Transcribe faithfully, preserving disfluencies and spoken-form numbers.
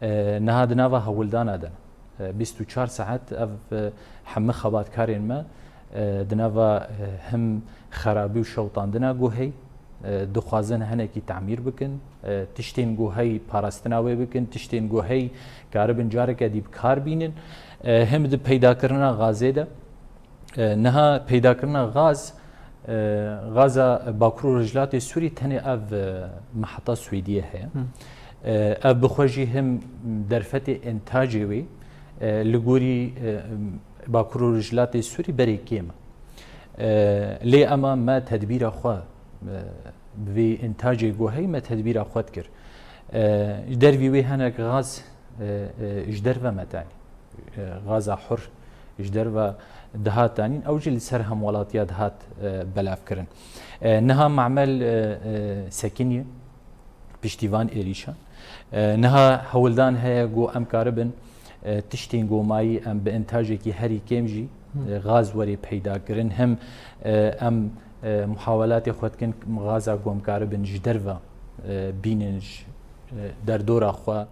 E, niha di nava hewldana de ne. E, bîst û çar saet ev, e, hemî xebatkarên me, e, di nava, e, him xerabî û şewitandina guhey, e, dixwazin hinekî tamîr bikin, e, tiştên guhey parastina wê bikin, tiştên guhey karibin careke dî bi kar bînin, e, him di peydakirina gazê de, E, niha peydakirina gaz, e, gaza Bakur û Rojhilatê Sûrî tenê ev, e, meheta Swêdiyê heye. E, ev bi xwe jî him derfetê întacê wê, e, li gorî, e, Bakur û Rojhilatê Sûrî berê kêm e. E, lê ema me tedbîra xwe, e, bi vê întacê guhey me tedbîra xwe dikir. E, ji dervî wê hinek gaz, e, e, ji derve me tenê. E, gaza hur ji derve dihat danîn, ew jî li ser hemwelatiya dihat, e, belavkirin. E, niha mamel, e, e, sekiniye piştî van êrîşan. E, niha hewldan heye ku em karibin, e, tiştên gomayî em bi întajekî herî kêm jî, e, gaz werê peyda kirin. Him, e, em, e, muhawelatê xwe dikin gaza ku em karibin ji derve, e, bînin ji, e, derdora xwe.